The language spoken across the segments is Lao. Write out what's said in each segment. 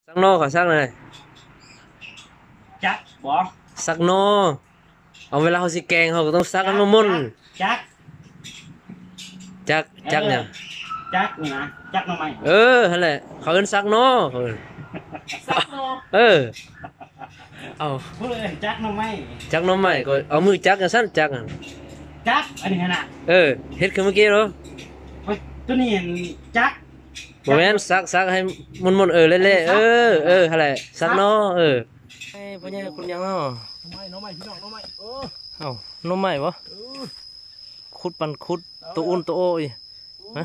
ສັກໜໍ່ ເຂົາສັກແນວໃດ? ຈັກບໍ? ສັກໜໍ່. ເອົາ ເວລາເຮົາຊິແກງ ເຮົາກໍຕ້ອງສັກໃຫ້ມັນມ່ວນ. ຈັກ ຈັກ ຈັກຫຍັງ? ເອີ ຈັກນີ້ນະ ຈັກໜໍ່ໄມ້. ເອີ ຫັ້ນແຫຼະ ເຂົາເອີ້ນສັກໜໍ່ ເຂົາເອີ້ນສັກໜໍ່. ເອີ ເອົາ ຜູ້ອື່ນຈັກໜໍ່ໄມ້ ຈັກໜໍ່ໄມ້ ກໍເອົາມືຈັກຈັ່ງຊັ້ນ ຈັກຫັ້ນ ຈັກອັນນີ້ຫັ້ນນະ. ເອີ ເຮັດຄືເມື່ອກີ້ເນາະ ໂຕນີ້ຈັກ ບໍ່ແມ່ນ ສັກ ສັກໃຫ້ມົນໆ ເອີ ແຫຼະໆ ເອີ ຫັ້ນແຫຼະ ສັກໜໍ່. ເອີ ພໍ່ໃຫຍ່ຂຸດຫຍັງເນາະ? ໜໍ່ໄມ້ ໜໍ່ໄມ້ ພີ່ນ້ອງ ໜໍ່ໄມ້. ເອີ ເອົ້າ ໜໍ່ໄມ້ບໍ? ເອີ ຂຸດປັນຂຸດ ເອົາ ໂຕອຸ່ນໂຕໂອອີກ. ຮະ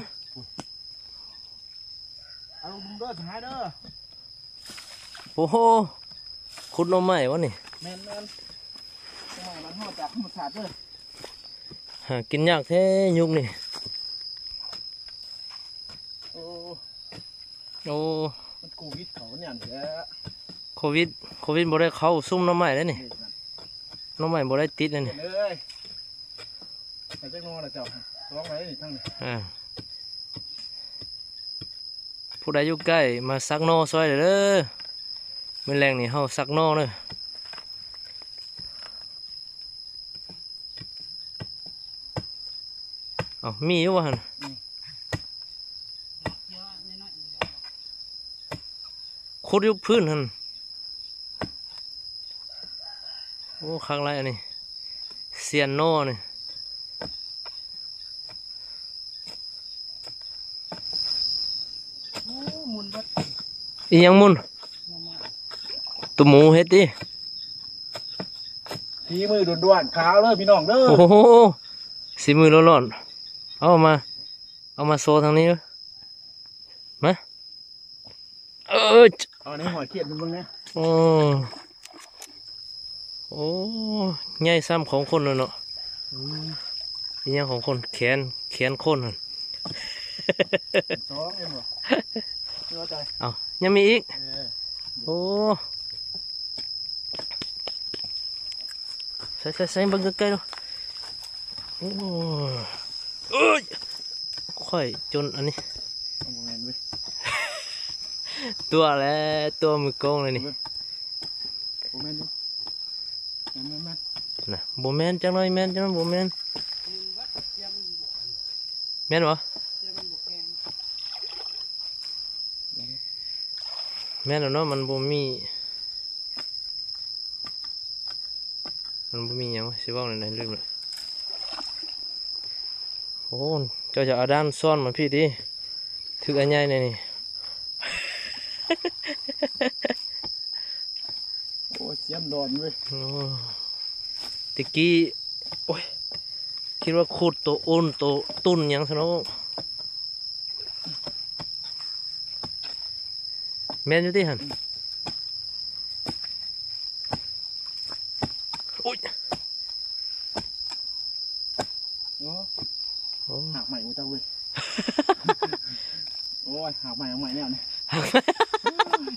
ເອົາລົງເດີ ສະຫາຍເດີ. ໂອ້ໂຫ ຂຸດໜໍ່ໄມ້ວະນີ້. ແມ່ນໆ ໜໍ່ໄມ້ບ້ານເຮົາຈາກທຳມະຊາດເດີ. ຫາກິນຍາກແທ້ຍຸກນີ້. ໂອ້ ໂອ້ ມັນໂຄວິດເຂົ້າ ມັນຫຍັງແທ້. ໂຄວິດ ໂຄວິດບໍ່ໄດ້ເຂົ້າຊຸມໜໍ່ໄມ້ເດ້ນີ້. ນີ້ ໜໍ່ໄມ້ບໍ່ໄດ້ຕິດເດ້ນີ້. ເອີຍ ໃສ່ຈັກໜໍ່ລະເຈົ້າ? ສອງໄດ້ນີ້ທັງນີ້. ເອີ ຜູ້ໃດຢູ່ໃກ້ມາສັກໜໍ່ຊ່ອຍເດີ. ມື້ແລງນີ້ເຮົາສັກໜໍ່ເດີ. ເອົ້າ ມີຢູ່ບໍ່ຫັ້ນ? ອືມ ຂຸດຢູ່ພື້ນຫັ້ນ. ໂອ້ ຄັກຫຼາຍອັນນີ້ ສຽນໜໍ່ນີ້. ໂອ້ ໝຸນເບິດ ອີຫຍັງໝຸນ? ໂຕໝູເຮັດຕິ. ຝີມືລ້ວນໆ ຂາວເດີພີ່ນ້ອງເດີ. ໂອ້ໂຫ ສີມືລ້ວນໆ. ເອົາມາ ເອົາມາໂຊທາງນີ້ເດີ ມາ. ເອີ ເອົາໃນຫອຍຂຽດເບິ່ງແດ່. ໂອ້ ໂອ້ ໃຫຍ່ສ່ຳຂອງຄົນເນາະ. ອືມ ອີຫຍັງຂອງຄົນ? ແຂນ ແຂນຄົນຫັ້ນ. ສອງເຫັນບໍ່? ເອົາ ຍັງມີອີກ. ເອີ ໂອ້ ໃສ່ ໃສ່ ໃສ່ ເບິ່ງໃກ້ໆ ດູ. ໂອ້ ເອີຍ ຂ້ອຍຈົນອັນນີ້ ບໍ່ແມ່ນເວີຍ ຕົວແຫຼະ ຕົວມືກອງເລີຍນີ້. ບໍ່ແມ່ນເວີຍ ແມ່ນໆໆ ນະ ບໍ່ແມ່ນ ຈັກໜ້ອຍແມ່ນ ຈັກໜ້ອຍບໍ່ແມ່ນ. ແມ່ນບໍ່? ແມ່ນແລ້ວເນາະ ມັນບໍ່ມີ ມັນບໍ່ມີຫຍັງ ຊິເວົ້າແນວໃດ ລືມລະ. ໂອ້ ເຈົ້າຈະເອົາດ້າມຊ້ອນມາພີ້ຕິ ຖືກອັນໃຫຍ່ແນວນີ້. ໂອ້ຍ ສຽມດອນເວີຍ. ໂອ້ ແຕ່ກີ້ ໂອ້ຍ ຄິດວ່າຂຸດໂຕອຸ່ນໂຕຕຸ່ນຫຍັງຊັ້ນເນາະ. ແມ່ນຢູ່ຕິຫັ້ນ? ໂອ້ຍ ໂອ້ ໂອ້ ຫາກໃໝ່ບໍ່ຈັກເວີຍ. ໂອ້ຍ ຫາກໃໝ່ ຫາກໃໝ່ແນວນີ້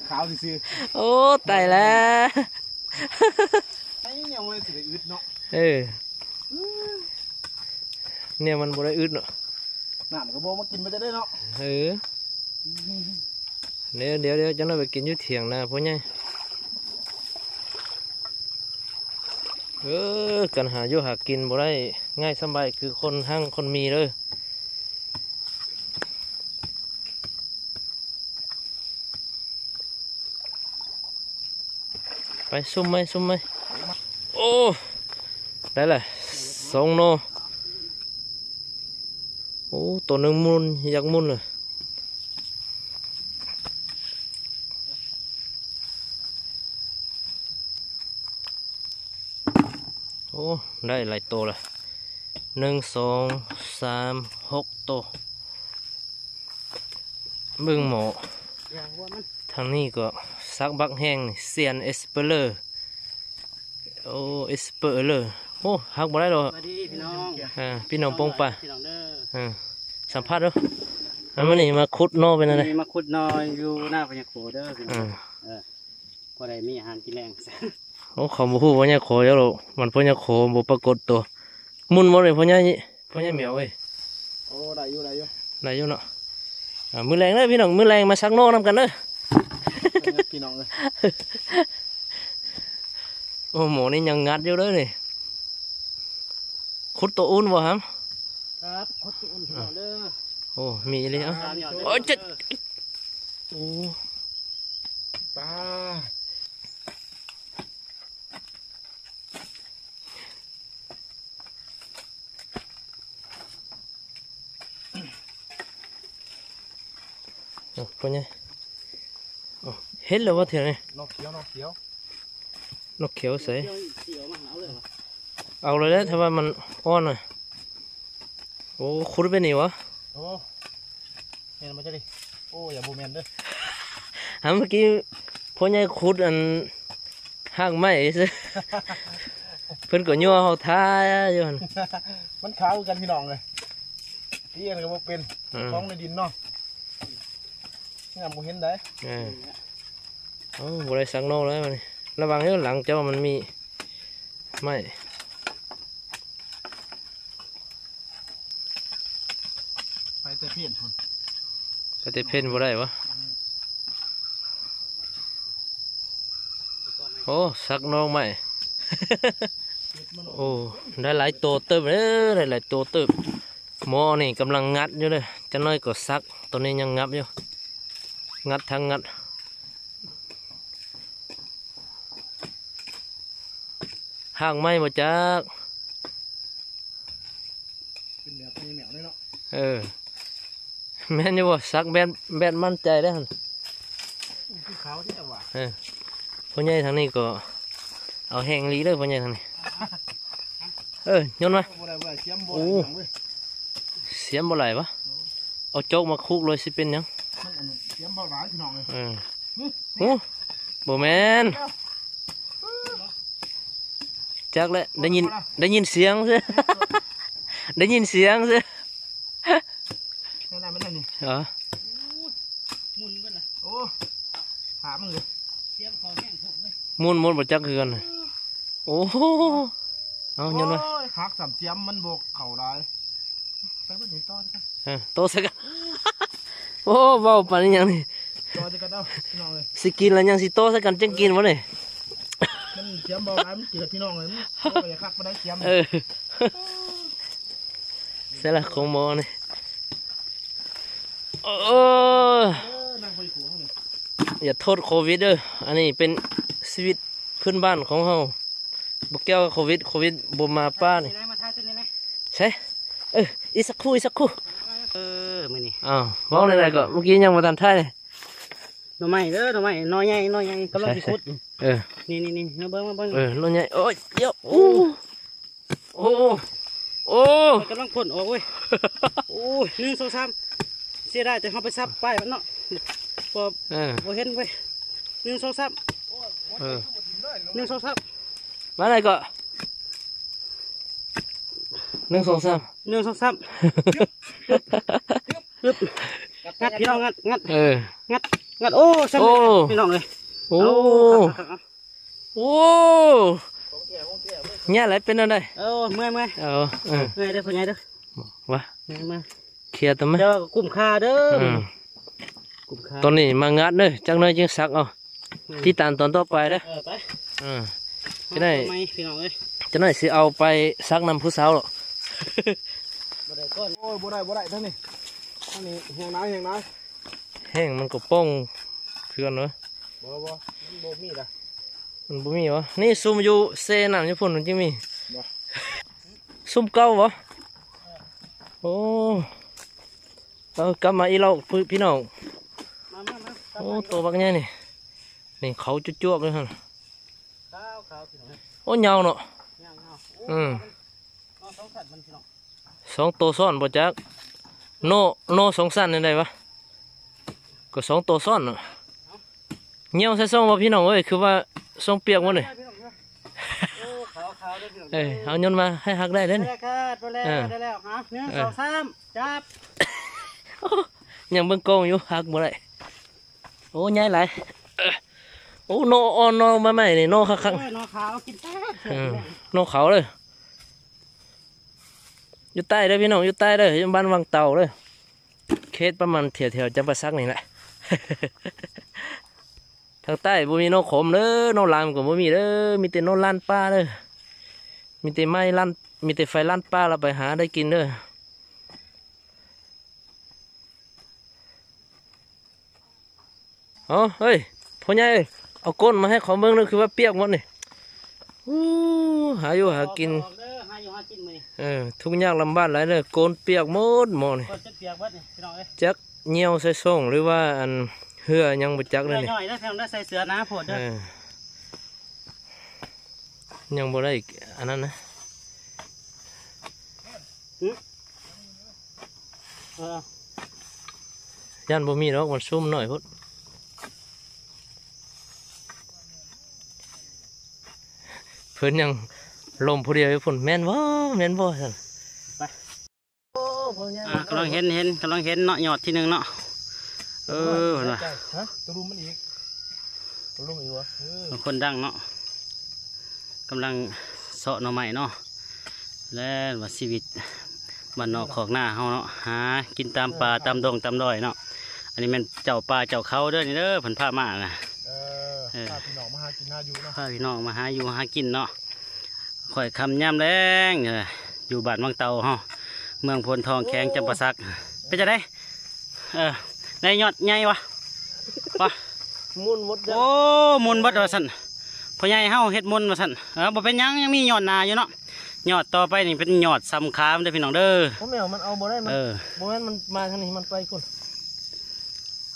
ຂາວຊື່ໆ. ໂອ້ ຕາຍແລ້ວ ໄອ້ແນວມັນຊິໄດ້ອຶດເນາະ. ເອີ ແນວມັນບໍ່ໄດ້ອຶດເນາະ. ນ້ຳກໍບໍ່ມາກິນມາຈະໄດ້ເນາະ. ເອີ ດຽວ ດຽວ ດຽວ ຈັກໜ້ອຍໄປກິນຢູ່ຖຽງນາພໍ່ໃຫຍ່. ເອີ ການຫາຢູ່ຫາກິນບໍ່ໄດ້ງ່າຍສະບາຍຄືຄົນຮັ່ງຄົນມີເດີ. ໄປ ຊຸມໄວ້ ຊຸມໄວ້. ໂອ້ ໄດ້ລະ ສອງໜໍ່. ໂອ້ ໂຕໜຶ່ງໝຸ່ນ ຢາກໝຸ່ນເລີຍ. ໂອ້ ໄດ້ຫຼາຍໂຕລະ ໜຶ່ງ ສອງ ສາມ ຫົກໂຕ. ເບິ່ງໝໍ້ ທາງນີ້ກໍສັກບັກແຮງນີ້ ຊຽນເອັສເປີເລີ. ໂອ້ ເອັສເປີເລີ ໂອ້ ຫັກບໍ່ໄດ້ດອກ. ສະບາຍດີພີ່ນ້ອງ ອ່າ ພີ່ນ້ອງປົງປາ ພີ່ນ້ອງເດີ ອ່າ ສຳພາດເດີ. ອ່າ ມື້ນີ້ມາຂຸດໜໍ່ເປັນຈັ່ງໃດ? ມື້ນີ້ມາຂຸດໜໍ່ຢູ່ນາພະຍາໂຂເດີພີ່ນ້ອງ. ອ່າ ເອີ ພໍໄດ້ມີອາຫານກິນແລງ. ໂອ້ ເຂົາບໍ່ຮູ້ວ່າຍາໂຂດຽວໂລ ມັນພໍ່ຍາໂຂບໍ່ປາກົດຕົວ. ໝຸ່ນບໍ່ເລີຍພໍ່ໃຫຍ່ ພໍ່ໃຫຍ່ໝຽວເອີຍ? ໂອ້ ໄດ້ຢູ່ ໄດ້ຢູ່ ໄດ້ຢູ່ເນາະ. ອ່າ ມື້ແລງເດີພີ່ນ້ອງ ມື້ແລງມາສັກໜໍ່ນຳກັນເດີ. ຢາກກິ ນ້ອງເອີຍ. ໂອ້ ໝໍນີ້ຍັງງັດຢູ່ເດີນີ້. ຂຸດໂຕອຸ່ນບໍ່ຫຳ? ຄັບ ຂຸດໂຕອຸ່ນພີ່ນ້ອງເດີ. ໂອ້ ມີອີ່ຫຼີ. ເອົາ ໂອ້ຍ ເຈັບ. ໂອ້ ປາ. ໂອ້ ພໍ່ໃຫຍ່. ໂອ້ ເຫັນແລ້ວບໍ່ເທື່ອນີ້? ນົກຂຽວ ນົກຂຽວ. ນົກຂຽວໃສ? ເອົາເລີຍແຫຼະ ຖ້າວ່າມັນອ່ອນນະ. ໂອ້ ຂຸດໄປນີ້ຫວາ? ໂອ້ ແມ່ນບໍ່ຈັກນີ້? ໂອ້ ຢ່າບໍ່ແມ່ນເດີ. ຫາ ເມື່ອກີ້ພໍ່ໃຫຍ່ຂຸດອັນຮາກໄມ້ຊື່ ເພິ່ນກໍຍົວະເຮົາທ່າຢູ່ຫັ້ນ. ມັນຂາວຄືກັນພີ່ນ້ອງເອີຍ. ຕີອັນກໍບໍ່ເປັນ ອືມ ຂອງໃນດິນເນາະ. ຍາມບໍ່ເຫັນໃດ. ເອີ ເອົ້າ ບໍ່ໄດ້ສັກນອກແລ້ວບັດນີ້. ລະວັງເດີ ຫຼັງເຈົ້າມັນມີໄມ້. ໄປແຕ່ເພນພຸ້ນ ໄປແຕ່ເພນບໍ່ໄດ້ຫວາ? ໂອ້ ສັກນອກໄມ້. ໂອ້ ໄດ້ຫຼາຍໂຕເຕີບເດີ ໄດ້ຫຼາຍໂຕເຕີບ. ໝໍນີ້ກຳລັງງັດຢູ່ເດີ ຈັກໜ້ອຍກໍສັກ. ຕອນນີ້ຍັງງັດຢູ່ ງັດທັງງັດ. ຮາກໄມ້ບໍ່ຈັກ. ເປັນແບບນີ້ແມວເດ້ເນາະ. ເອີ ແມ່ນຢູ່ບໍ່? ສັກແບບ ແບບໝັ້ນໃຈເດ້ຫັ້ນ. ຄືຂາວແທ້ຫວາ. ເອີ ພໍ່ໃຫຍ່ທາງນີ້ກໍເອົາແຮງອີ່ຫຼີເດີ ພໍ່ໃຫຍ່ທາງນີ້. ເອີ ໂຍນມາ. ບໍ່ໄດ້ ບໍ່ໄດ້ ສຽມບໍ່ໄດ້. ໂອ້ ພີ່ນ້ອງເອີຍ ສຽມບໍ່ຫຼາຍຫວາ? ເອົາໂຈກມາຄຸກເລີຍ ຊິເປັນຫຍັງ? ມັນອັນນັ້ນ ສຽມບໍ່ຫຼາຍພີ່ນ້ອງເອີຍ. ເອີ ຫຶ ຫື ບໍ່ແມ່ນ. ຈັກແຫຼະ ໄດ້ຍິນ ໄດ້ຍິນສຽງຊື່ ໄດ້ຍິນສຽງຊື່. ແມ່ນລະ ແມ່ນລະນີ້. ເອີ ໝຸ່ນເບິດລະ. ໂອ້ ຂາມັນເລີຍ ສຽງເຂົາແຮງໂພດເວີຍ. ໝຸ່ນໝົດບໍ່ຈັກຄືກັນ. ໂອ້ ເອົາ ໂອ້ຍ ໂຍນມາ. ຄັກ ສາມສຽມມັນບໍ່ເຂົ້າຫຼາຍ. ໄປເບິດນີ້ ຕໍ່ໃສ່ກັນ. ເອີ ຕໍ່ໃສ່ກັນ. ໂອ້ ເວົ້າປານອີ່ຫຍັງນີ້ ຕໍ່ໃສ່ກັນເອົາ ພີ່ນ້ອງເອີຍ. ຊິກິນແລ້ວຍັງຊິຕໍ່ໃສ່ກັນ ຈັ່ງກິນບໍ່ນີ້? ມັນສຽມບໍ່ຫຼາຍ ມັນເຈື່ອນພີ່ນ້ອງເອີຍ. ມັນບໍ່ໄດ້ຄັກປານໃດສຽມ. ເອີ ໃສ່ລະຂອງໝໍນີ້. ເອີ ເອີ ນາງໄປຂົວເຮົານີ້ ຢ່າໂທດໂຄວິດເດີ ອັນນີ້ເປັນຊີວິດພື້ນບ້ານຂອງເຮົາ. ບໍ່ກ່ຽວກັບໂຄວິດ ໂຄວິດບໍ່ມາປ່ານີ້. ໃສ່ ເອີ ອີກສັກຄູ່ ອີກສັກຄູ່. ເອີ ມື້ນີ້ ອ້າວ ເວົ້າແນວໃດກໍ ເມື່ອກີ້ຍັງບໍ່ທັນຖ່າຍ. ໜໍ່ໄມ້ເດີ ໜໍ່ໄມ້ ໜໍ່ໃຫຍ່ ໜໍ່ໃຫຍ່ ກຳລັງຊິຂຸດ. ເອີ ນີ້ໆໆ ມາເບິ່ງ ມາເບິ່ງ. ເອີ ໜໍ່ໃຫຍ່ ໂອ້ຍ ໂອ້ ໂອ້ ໂອ້ ກຳລັງພົ້ນອອກເວີຍ. ໂອ້ຍ ໜຶ່ງ ສອງ ສາມ ເສຍດາຍແຕ່ເຮົາໄປສັບປ້າຍມັນເນາະ ບໍ່ ເອີ ບໍ່ເຫັນເວີຍ. ໜຶ່ງ ສອງ ສາມ ເອີ ໜຶ່ງ ສອງ ສາມ ວ່າໃດກໍ ໜຶ່ງ ສອງ ສາມ ໜຶ່ງ ສອງ ສາມ ງັດ ພີ່ນ້ອງ ງັດ ງັດ ເອີ ງັດ ງັດ. ໂອ້ ສຳເລັດ ໂອ້ ພີ່ນ້ອງເອີຍ. ໂອ້ ໂອ້ ແຍ່ຫຼາຍ ເປັນແນວໃດ? ເອີ ເມື່ອຍ ເມື່ອຍ ເອີ ເມື່ອຍເດີ ພໍ່ໃຫຍ່ເດີ ວ່າ ເມື່ອຍ ເມື່ອຍ ເຄຍຕົວມາ ແຕ່ວ່າກໍກຸ້ມຄ່າເດີ. ອືມ ກຸ້ມຄ່າ. ຕອນນີ້ມາງັດເດີ ຈັກໜ້ອຍຈຶ່ງສັກເອົາ. ອືມ ຕິດຕາມຕອນຕໍ່ໄປເດີ. ເອີ ໄປ ເອີ ຈະໄດ້ ໝາຕໍ່ໄໝ ພີ່ນ້ອງເອີຍ ຈະໄດ້ຊິເອົາໄປສັກນຳຜູ້ສາວ. ບໍ່ໄດ້ກ່ອນ ໂອ້ຍ ບໍ່ໄດ້ ບໍ່ໄດ້ ທາງນີ້ ທາງນີ້ແຮງຫຼາຍ ແຮງຫຼາຍ. ແຮງມັນກໍປ່ອງຄືກັນເນາະ. ບໍ່ ບໍ່ ມັນບໍ່ມີລະ. ມັນບໍ່ມີຫວາ? ນີ້ຊຸມຢູ່ເຊນ້ຳຢູ່ພຸ້ນມັນຈຶ່ງມີ. ບໍ່ ຊຸມເກົ່າບໍ່? ໂອ້ ເອົາ ກັບມາອີກແລ້ວ ພີ່ນ້ອງ. ມາ ມາ ມາ ໂອ້ ໂຕບັກໃຫຍ່ນີ້. ນີ້ເຂົາຈວກໆເລີຍຫັ້ນ. ຂາວໆ ພີ່ນ້ອງ. ໂອ້ ຍາວເນາະ. ຍາວໆ ໂອ້ ອືມ ມັນ ເນາະ ສອງຊັ້ນມັນ ພີ່ນ້ອງ. ສອງໂຕຊ້ອນບໍ່ຈັກ. ໂນ ໂນສອງຊັ້ນແນວໃດຫວາ? ກໍສອງໂຕຊ້ອນເນາະ. ຍ່ຽວໃສ່ຊ່ອງບໍ່ ພີ່ນ້ອງເອີຍ? ຄືວ່າຊ່ອງປຽກບໍ່ນີ້? ໂອ້ ຂາວໆເດີ ພີ່ນ້ອງ. ເອີ ເອົາໂຍນມາໃຫ້ຫັກໄດ້ເດ້ນີ້. ໄດ້ແລ້ວ ໄດ້ແລ້ວ ເອີ ໄດ້ແລ້ວ. ຫາ ໜຶ່ງ ເອີ ສອງ ສາມ ຈັບ. ຍັງເບິ່ງກ້ອງຢູ່ ຫັກບໍ່ໄດ້. ໂອ້ ໃຫຍ່ຫຼາຍ. ໂອ້ ໜໍ່ອ່ອນ ໜໍ່ໃໝ່ໆນີ້ ໜໍ່ຄັກໆ. ເອີ ໜໍ່ຂາວກິນແຊບ. ເອີ ໜໍ່ຂາວເດີ. ຢູ່ໃຕ້ເດີພີ່ນ້ອງ ຢູ່ໃຕ້ເດີ ຢູ່ບ້ານວັງເຕົາເດີ ເຂດປະມານແຖວໆຈຳປາສັກນີ້ແຫຼະ. ທາງໃຕ້ບໍ່ມີໜໍ່ຂົມເດີ, ໜໍ່ລາມກໍບໍ່ມີເດີ, ມີແຕ່ໜໍ່ລ້ານປ່າເດີ, ມີແຕ່ໄມ້ລ້ານ, ມີແຕ່ໄຟລ້ານປ່າ ລະໄປຫາໄດ້ກິນເດີ. ເອົາ ເຮີ້ຍ ພໍ່ໃຫຍ່ເອີຍ ເອົາກົ້ນມາໃຫ້ເຂົາເບິ່ງເດີ ຄືວ່າປຽກໝົດນີ້. ອູ້ ຫາຢູ່ຫາກິນ ອອກເດີ ຫາຢູ່ຫາກິນມື້ນີ້. ເອີ ທຸກຍາກລຳບາກຫຼາຍເດີ, ກົ້ນປຽກໝົດໝໍ້ນີ້. ກ້ນຈົນປຽກເບິດນີ້ພີ່ນ້ອງເອີຍ. ຈັກຍ່ຽວໃສ່ຊ່ອງ ຫຼືວ່າອັນເຫື່ອຫຍັງບໍ່ຈັກເດີນີ້. ເຫື່ອຍ່ອຍເດີພີ່ນ້ອງເດີ, ໃສ່ເສື້ອໜາໂພດເດີ. ເອີ ຍັງບໍ່ໄດ້ອັນນັ້ນນະ. ຫຶ? ເອີ ຢ້ານບໍ່ມີດອກ, ມັນຊຸ່ມໜ້ອຍໂພດ. ເພິ່ນຍັງລົມຜູ້ດຽວຢູ່ພຸ້ນ, ແມ່ນບໍ່ ແມ່ນບໍ່ຊັ້ນ. ໄປ ໂອ້ ພໍ່ໃຫຍ່ ອ່າ ກຳລັງເຫັນ ເຫັນ ກຳລັງເຫັນເນາະ, ຍອດທີໜຶ່ງເນາະ. ເອີ ເພິ່ນວ່າ ຮະ ຕະລຸມມັນອີກ ຕະລຸມອີກວະ. ເອີ ຄົນດັງເນາະ ກຳລັງເຊາະໜໍ່ໄມ້ເນາະ. ແລະວ່າຊີວິດບ້ານນອກຄອກນາເຮົາເນາະ, ຫາກິນຕາມປ່າ ຕາມດອງຕາມດອຍເນາະ. ອັນນີ້ແມ່ນເຈົ້າປ່າເຈົ້າເຂົາເດີນີ້ເດີ, ເພິ່ນພາມານະ. ເອີ ເອີ ພາພີ່ນ້ອງມາຫາກິນຫາຢູ່ເນາະ, ພາພີ່ນ້ອງມາຫາຢູ່ຫາກິນເນາະ. ຂ້ອຍຄ່ຳຍາມແລງ ເອີ ຢູ່ບ້ານວັງເຕົ່າເຮົາ ເມືອງໂພນທອງ ແຂວງຈຳປາສັກ. ເປັນຈັ່ງໃດ? ເອີ ໄດ້ຍອດໃຫຍ່ບໍ່? ປະ ມຸນໝົດ. ໂອ້ ມຸນເບິດວ່າຊັ້ນ, ພໍ່ໃຫຍ່ເຮົາເຮັດມຸນວ່າຊັ້ນ. ເອີ ບໍ່ເປັນຫຍັງ, ຍັງມີຍອດໜ້າຢູ່ເນາະ. ຍອດຕໍ່ໄປນີ້ເປັນຍອດຊຳຄາເດີພີ່ນ້ອງເດີ. ພໍ່ແມວມັນເອົາບໍ່ໄດ້, ມັນ ເອີ ບໍ່ແມ່ນ ມັນມາທາງນີ້ ມັນໄປພຸ້ນ.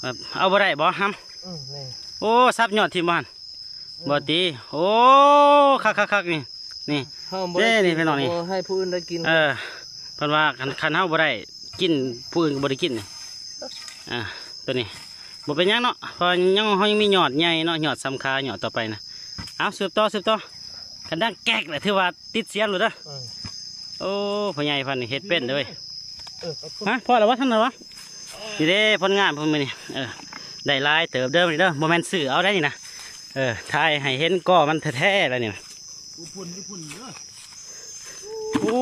ເອີ ເອົາບໍ່ໄດ້ບໍ່ຫຳ? ອືມ ນີ້ ໂອ້ ສັບຍອດຖິ້ມບໍ່ຫັ້ນ? ບໍ່ຕິ. ໂອ້ ຄັກໆໆ ນີ້ ນີ້ ເຮົາບໍ່ໄດ້ກິນ ນີ້ພີ່ນ້ອງນີ້ ບໍ່ໃຫ້ຜູ້ອື່ນໄດ້ກິນ. ເອີ ເພິ່ນວ່າຄັນ ຄັນເຮົາບໍ່ໄດ້ກິນ ຜູ້ອື່ນກໍບໍ່ໄດ້ກິນນີ້. ອ່າ ໂຕນີ້ບໍ່ເປັນຫຍັງເນາະ, ເພາະຍັງ ເຮົາຍັງມີຍອດໃຫຍ່ເນາະ, ຍອດຊຳຄາ ຍອດຕໍ່ໄປນະ. ເອົາ ສືບຕໍ່ ສືບຕໍ່. ຄັນດັງແກກແຫຼະ ຖືວ່າຕິດສຽງໂລດເດີ. ເອີ ໂອ້ ພໍ່ໃຫຍ່ເພິ່ນນີ້ເຮັດເປັນເດີ. ເອີ ຮະ ພໍແລ້ວວະ ທັນແລ້ວວະ. ນີ້ເດ້ຜົນງານເພິ່ນມື້ນີ້. ເອີ ໄດ້ຫຼາຍເຕີບເດີມື້ນີ້ເດີ, ບໍ່ແມ່ນຊື້ເອົາໄດ໋ນີ້ນະ. ເອີ ຖ່າຍໃຫ້ເຫັນກໍມັນແທ້ໆແລ້ວນີ້ນະ. ໂອ້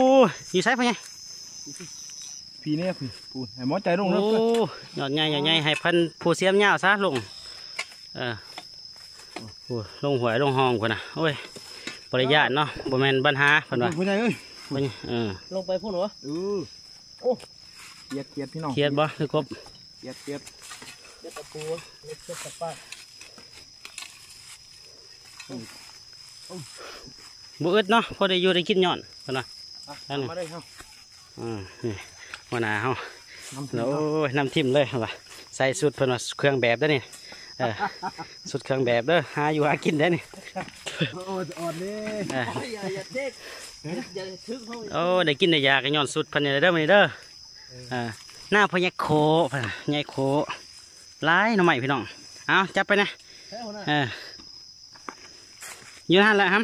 ຢູ່ໃສພໍ່ໃຫຍ່? ພີ້ແນ່ ພີ້ ປູນ ໃຫ້ໝໍໃຈລົງເດີ. ໂອ້ ຍອດໃຫຍ່ ຍອດໃຫຍ່ ໃຫ້ພັນຜູ້ສຽມຍາວຊະລົງ. ເອີ ໂອ້ ລົງຫ້ວຍລົງຮ່ອງພຸ້ນນະ. ໂອ້ຍ ບໍ່ໄດ້ຢ້ານເນາະ, ບໍ່ແມ່ນບັນຫາເພິ່ນວ່າ ພໍ່ໃຫຍ່ເອີຍ. ເອີ ລົງໄປພຸ້ນຫວາ? ເອີ ໂອ້ ຂຽດ ຂຽດພີ່ນ້ອງ ຂຽດບໍ່ ຫຼືກົບ? ຂຽດ ຂຽດ ຂຽດຕະປູ ເລັກເຂືອດຕະປາ. ບໍ່ອຶດເນາະ, ພໍໄດ້ຢູ່ໄດ້ກິນຍ້ອນເພິ່ນວ່າ. ມາເລີຍເຮົາ. ອືມ ນີ້ຫົວໜ້າເຮົາ. ໂອ້ຍ ນຳທີມເລີຍວ່າ. ໃສ່ຊຸດເພິ່ນວ່າ ຊຸດເຄື່ອງແບບເດ້ນີ້. ເອີ ຊຸດເຄື່ອງແບບເດີ, ຫາຢູ່ຫາກິນໄດ້ນີ້. ໂອ້ຍ ອ່ອນເດ້. ເອີ ຢ່າ ຢ່າເຈັບ ຢ່າຖືກເຮົາ. ໂອ້ ໄດ້ກິນໄດ້ຢາກໍຍ້ອນຊຸດເພິ່ນນີ້ແຫຼະເດີມື້ນີ້ເດີ. ເອີ ໜ້າພໍ່ໃຫຍ່ໂຄ ພໍ່ໃຫຍ່ໂຄ ຫຼາຍໜໍ່ໄມ້ພີ່ນ້ອງ. ເອົາ ຈັບໄປນະ. ເອີ ຢູ່ຫັ້ນແຫຼະຫຳ.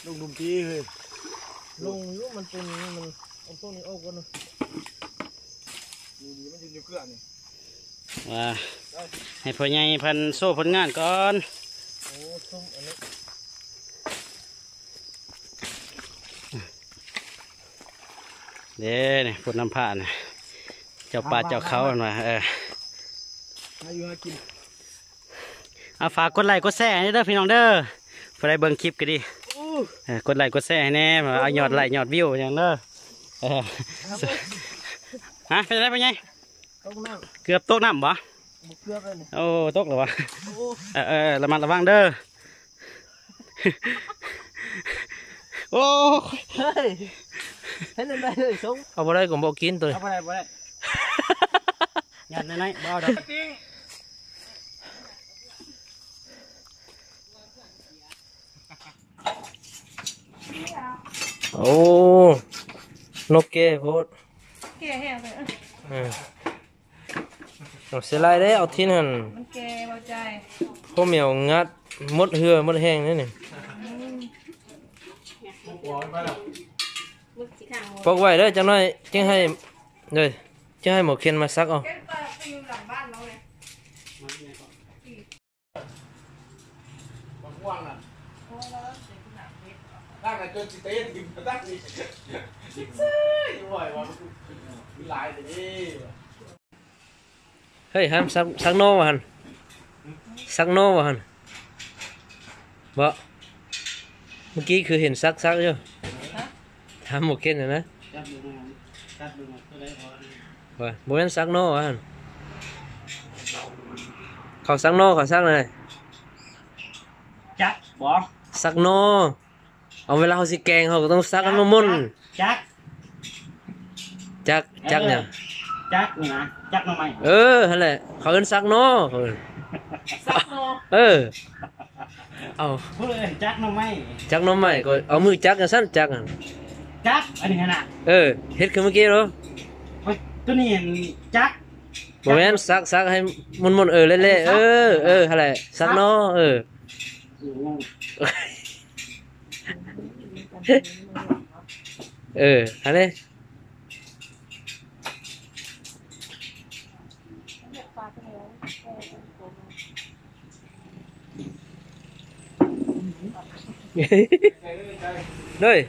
ລົງດຸມຕີເຮີ້ຍ. ລົງຢູ່ ມັນເປັນ ມັນເອົາພວກນີ້ອອກກ່ອນເນາະ. ນີ້ ນີ້ມັນຢູ່ ຢູ່ເກືອນີ້. ວ່າ ໃຫ້ພໍ່ໃຫຍ່ເພິ່ນໂຊຜົນງານກ່ອນ. ໂອ້ ຊຸມອັນນີ້ ເດ້ນີ້ ພຸດນຳພານະ ເຈົ້າປ່າເຈົ້າເຂົາ ເພິ່ນວ່າ. ເອີ ຫາຢູ່ຫາກິນ. ເອົາ ຝາກກົດໄລກົດແຊໃຫ້ເດີພີ່ນ້ອງເດີ, ຜູ້ໃດເບິ່ງຄລິບກໍດີ. ເອີ ກົດໄລກົດແຊໃຫ້ແດ່, ເອົາຍອດໄລຍອດວິວຫຍັງເດີ. ເອີ ຮະ ເປັນຈັ່ງໃດພໍ່ໃຫຍ່? ຕົກນ້ຳ ເກືອບຕົກນ້ຳບໍ່? ບໍ່ເກືອບເລີຍນີ້. ໂອ້ ຕົກແລ້ວຫວາ? ໂອ້ ເອີ ເອີ ລະມັດລະວັງເດີ. ໂອ້ ເຮີ້ຍ ເຮັດຈັ່ງໃດເຮີ້ຍ ສົງ? ເອົາບໍ່ໄດ້ກໍບໍ່ກິນໂຕນີ້. ເອົາບໍ່ໄດ້ ບໍ່ໄດ້ ຍາດນ້ອຍໆ ບໍ່ເອົາດອກ. ໂອ້ ນົກແກ່ໂພດ ແກ່ແຮງເລີຍ. ເອີ ເອົາເສຍຫຼາຍເດ້ ເອົາຖິ້ມຫັ້ນ ມັນແກ່ບໍ່ຈ່າຍ. ພໍ່ແມວງັດໝົດເຫື່ອໝົດແຮງເດ້ນີ້. ອືມ ປອກໄວ້ເດີ ຈັກໜ້ອຍຈຶ່ງໃຫ້ ເດີ ຈຶ່ງໃຫ້ໝໍເຂັນມາສັກເອົາ. ບັກມ່ວງນັ້ນ ນັ້ນນະ ຈົນຊິເຕະຖິ້ມປະຕັກນີ້ ເອີຍ ວ່າມັນຫຼາຍແທ້ເດ້. ເຮີ້ຍ ຫຳ ສັກ ສັກໂນວ່າຫັ້ນ ສັກໂນວ່າຫັ້ນ. ບໍ່ ເມື່ອກີ້ຄືເຫັນສັກໆຢູ່. ຮະ? ຖາມໝໍເຄັນຫັ້ນນະ. ຈັບເບິ່ງ ຈັບເບິ່ງວ່າຕົວໃດພໍ. ວ່າ ບໍ່ແມ່ນສັກໜໍ່ຫວາ? ເຂົາສັກໜໍ່ ເຂົາສັກແນວໃດ? ຈັກບໍ? ສັກໜໍ່. ເອົາ ເວລາເຮົາຊິແກງ ເຮົາກໍຕ້ອງສັກໃຫ້ມັນມົນ. ຈັກ ຈັກ ຈັກຫຍັງ? ຈັກນີ້ນະ ຈັກໜໍ່ໄມ້. ເອີ ຫັ້ນແຫຼະ ເຂົາເອີ້ນສັກໜໍ່ ເຂົາເອີ້ນສັກໜໍ່. ເອີ ເອົາ ຜູ້ເອີ້ນຈັກໜໍ່ໄມ້. ຈັກໜໍ່ໄມ້ ກໍເອົາມືຈັກຈັ່ງຊັ້ນ ຈັກຫັ້ນ. ຈັກ ອັນນີ້ຫັ້ນນະ. ເອີ ເຮັດຄືເມື່ອກີ້ໂລ. ໂອ້ຍ ຕົວນີ້ອັນຈັກ ບໍ່ແມ່ນ ສັກ ສັກໃຫ້ມົນໆ ເອີ ແຫຼະໆ ເອີ ເອີ ຫັ້ນແຫຼະ ສັກໜໍ່ ເອີ ເອີ ຫັ້ນເດ້. ໂດຍ.